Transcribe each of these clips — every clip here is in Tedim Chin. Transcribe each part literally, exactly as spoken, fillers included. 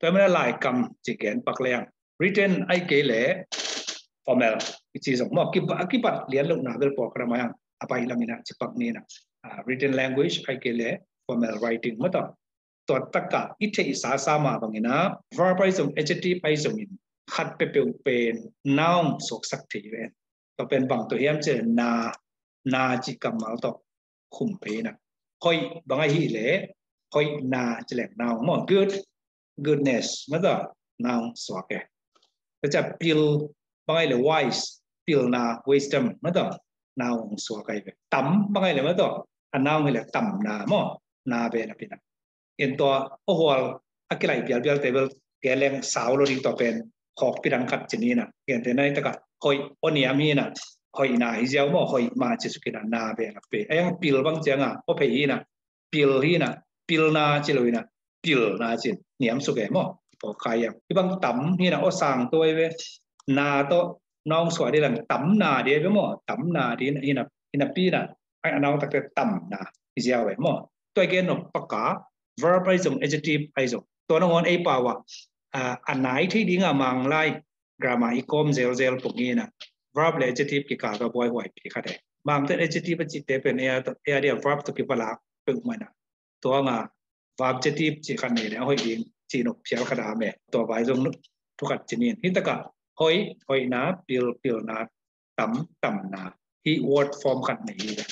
Tua mana lai kam ci gen pak leng. Written ai kei le formal i ci zong maw, kibat, kibat lian lo na bel pawlkhat a mai ang a pai lam ina ci pak ni na. Ah, written language ai kei le formal writing maw tawh. Tua taka i theihsa sa mah bangina verb ai zong adjective ai zongin khat peuhpeuh pen noun suaksak thei ven. Tua pen bang tawh hiam ci le na, na ci kammal tawh khum pei na. Hoih bang ahi le hoihna ci leng noun maw. Good, goodness maw tawh noun suak e. Tua ciang pil bang ahi le wise, pilna, wisdom maw tawh noun suak ahi ve. Tam bang ahi le maw tawh a noun hi le tamna maw, na beh na pina. In tua a hual a kilaih pialpial table ke leng sau lo ding tua pen hawk pidang khat ci ni na. Gente na i taka hoih aw niam hi na, hoihna hi ziau maw, hoih mah ci suk hi na, na beh lak pe. A yang pil bang cianga aw phei hi na, pil hi na, pilna ci lo hi na, pilna ci niam suk e maw. Aw kai yang i bang tam hi na, aw sang tua i ve. Na tawh noun suak di lang tamna di ve maw, tamna di hi na, hi na pi na. Ai a noun takte tamna hi ziau e maw. Tua i gen nop paka verb ai zong adjective ai zong tua nangawn ei pau ah a nai thei dinga Manglai grammar i kawm zelzel pong hi na. Verb le adjective kikal tua buaihuai pi khat e. Mangte adjective a cihte pen ei a dia verb tawh kivalak peuhmah na. Tua nga verb adjective ci khat nei le a hoih ding ci nop phial khat a me. Tua vai zong thu khat ci nin. Hi taka hoih, hoihna, pil, pilna, tam, tamna. Hi word form khat nei hi ve.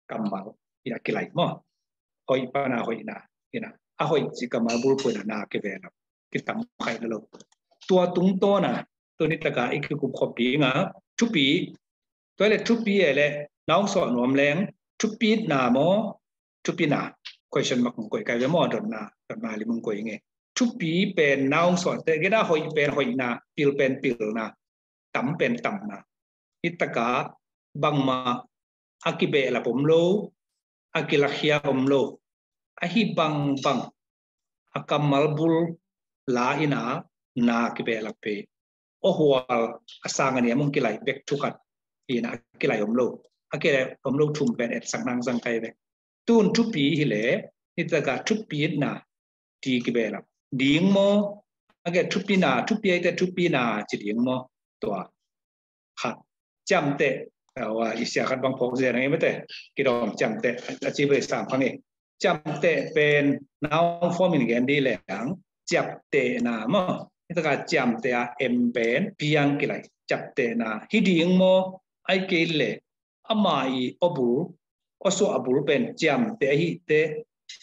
Kammal hi a kilaih maw. Hoih pana hoihna hi na. A hoih ci kammal bulphuina na kive na. Kitam khaih lo. Tua tungtawna tuni taka i kikupkhop dinga thupi. Tua le thupi e le noun suak nuam leng thupitna maw, thupina. Question mark mung koih kai ve maw, dotna, dotna li mung koih nge. Thupi pen noun suak te, gena hoih pen hoihna, pil pen pilna, tam pen tamna. Hi taka bangmah a kibehlap om lo, a kilakhia om lo. Ahi bangbang a kammal bul la ina na kibehlap pe. Aw hual a sang a niam hong kilaih bek thu khat ina a kilaih om lo. A kilaih om lo thum pen etsak nang zang kai ve. Tun thupi hi le, hi taka thupitna ti kibehlap ding maw? A ke thupina, thupi ai te thupina ci ding maw? Tua khat. Ciamteh, awa, i sia khat bang phawk zen ang i mate. Kidawm ciamteh a ci bai sam khang i. Ciamteh pen noun form in gen di leng ciaptehna maw. Hi taka ciamteh a em pen piang kilaih ciaptehna. Hi ding maw? Ai kei le ama i aw bul, aw suah a bul pen ciamteh ahi te,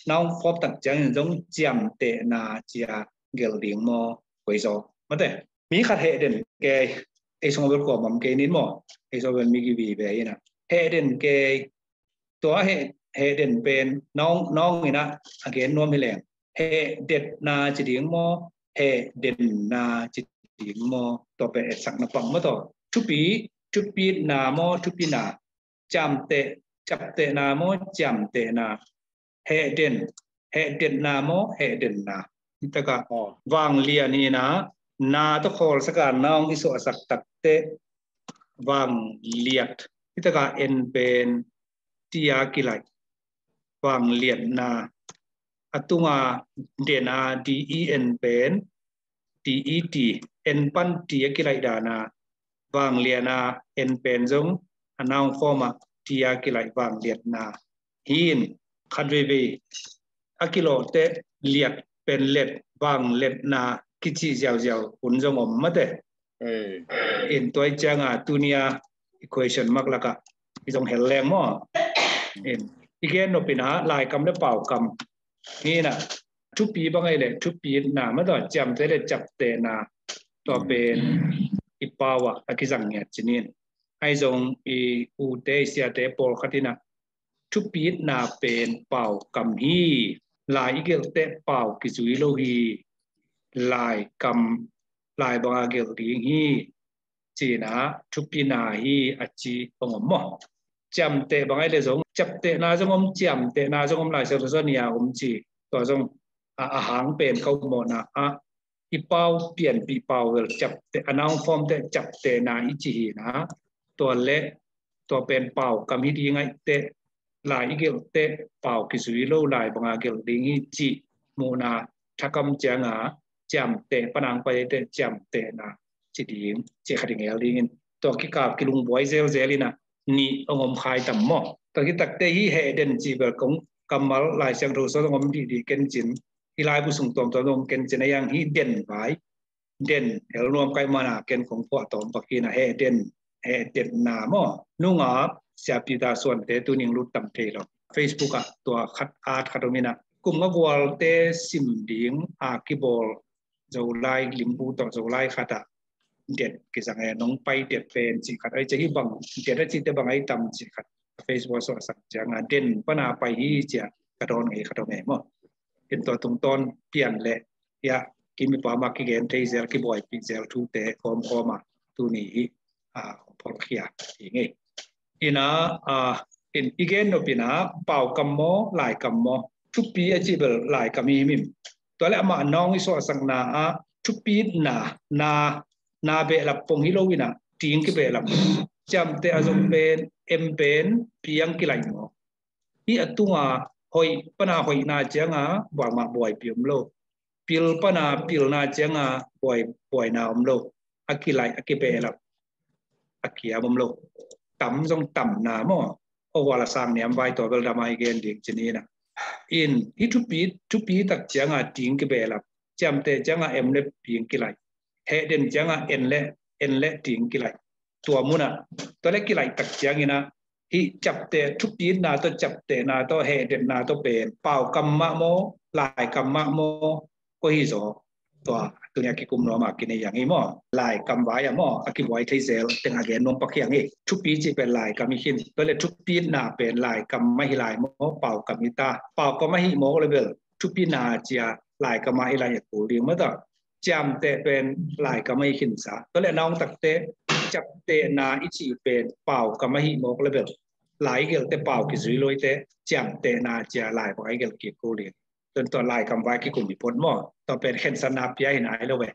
noun form tak ciangin zong ciamtehna cia gelh ding maw, koi zaw. Mate, mi khat heh den kei, ei sung bel kua mam kei nin maw, ei sung bel mi kivi ve ina. Heh den kei, tua heh, heh den pen noun, noun ina a gen nuam hi leng. Heh detna ci ding maw, heh denna ci ding maw, tua pen etsakna pang maw tua. Thupi, thupitna maw, thupina. Ciamteh, ciaptehna maw, ciamtehna. Heh den, heh denna maw, heh denna. Hi taka vanglian hi na, na tawh khawlsak a noun i suahsak takte vangliat. Hi taka en pen tia kilaih. Vangliatna. A tunga den a D E N pen D E T, en pan ti a kilaih dana vangliana en pen zong a noun form a ti a kilaih vangliatna. Hin khat veivei a kilawhte liat pen let vangliatna kici ziauziau hun zong om mate. In tua i cianga tunia equation mak laka i zong hel leng maw? In i gen nopina laikam le paukam hina thupi bang ai le thupina ma tua ciamte le ciaptena tua pen i pau a a kizang ngiat cinin. Ai zong i ute i siate pawlkhat ina thupitna pen paukam hi. Lai i gelhte pau kizui lo hi. Laikam lai banga gelh ding hi. Cina thupina hi a ci bang om maw? Ciamteh bang ai le zong ciaptehna zong om, ciamtehna zong om, Lai Siangtho zong nia om ci. Tua zong a, a hang pen ka upmawhna a i pau pianpih pau vel ciapteh, a noun form te ciaptehna i ci hina. Tua le tua pen paukam hi ding aih teh lai i gelh teh pau kizui lo lai banga gelh ding hi cih muhna thakam cianga ciamteh panang pai te ciamtehna ci ding, ci khat i ngel dingin. Tua kikap kilungbuai zelzel ina nih hong om khai tam maw? Tua kitakte hi heh den ci bel kong kammal Lai Siangtho sung hong om dihdih kencin, hi laibu sung tuamtuam hong om kencin a, yang hi den vai, den hel nuam kai mana ken kong phuah tawm pak hi na, heh den, heh den na maw? Nunga Sia Peter Suante tuning lut tam thei lo. Facebook ah tua khat at khat om ina, kum nga gualte sim ding a kibawl Zolai limbu tawh Zolai khat ah det kizang e, nong pai det pen ci khat ai, ci hi bang det a cite bang ai tam ci khat Facebook suah sak cianga den pana pai hi cia ka dawn ngei khat om e maw? In tua tungtawn pian le ia, kimipa ma kigen thei zel, kibuaipih zel thute kawmkawma tuni hi a pholkhia hi ngei. Ina a in i gen nopina paukam maw, laikam maw? Thupi a ci bel laikam i himim. Tua le amah nawng i suahsakna a thupitna na, na behlap pong hi lo ina, ting kibehlap. Ciamteh a zong pen, em pen piang kilaih maw? Hi a tunga hoih pana hoihna cianga buaimah buaipih om lo. Pil pana pilna cianga buai, buaina om lo. A kilaih, a kibehlap, a kiam om lo. Tam zong tamna maw? Aw, hual a sang niam vai tua bel dama i gen ding ci ni na. In hi thupi, thupi tak cianga ting kibehlap, ciamteh cianga em le piang kilaih, heh den cianga en le, en le ting kilaih. Tua muna tua le kilaih tak ciangina hi ciamteh, thupitna tawh ciamtehna tawh heh denna tawh pen paukam mah maw, laikam mah maw, koi hi zaw? Tua tunia kikum nuam a kinei yang hi maw? Laikam vai a maw a kibuai thei zel teng a gen nuam pak hi ang hi. Thupi ci pen laikam hi khin, tua le thupitna pen laikam mah hi lai maw, paukam hi ta? Paukam ahi mawk le bel thupitna cia laikam ah i lai a kul ding mata. Ciamteh pen laikam ahi khinsa. Tua le nawng takte ciamtehna i cih pen paukam ahi mawk le bel lai gelte pau kizui loite ciamtehna cia lai bang ai gel kik kul ding. Tun tua laikam vai kikum hi pot maw? Tua pen khensatna pia hi nai lo ve.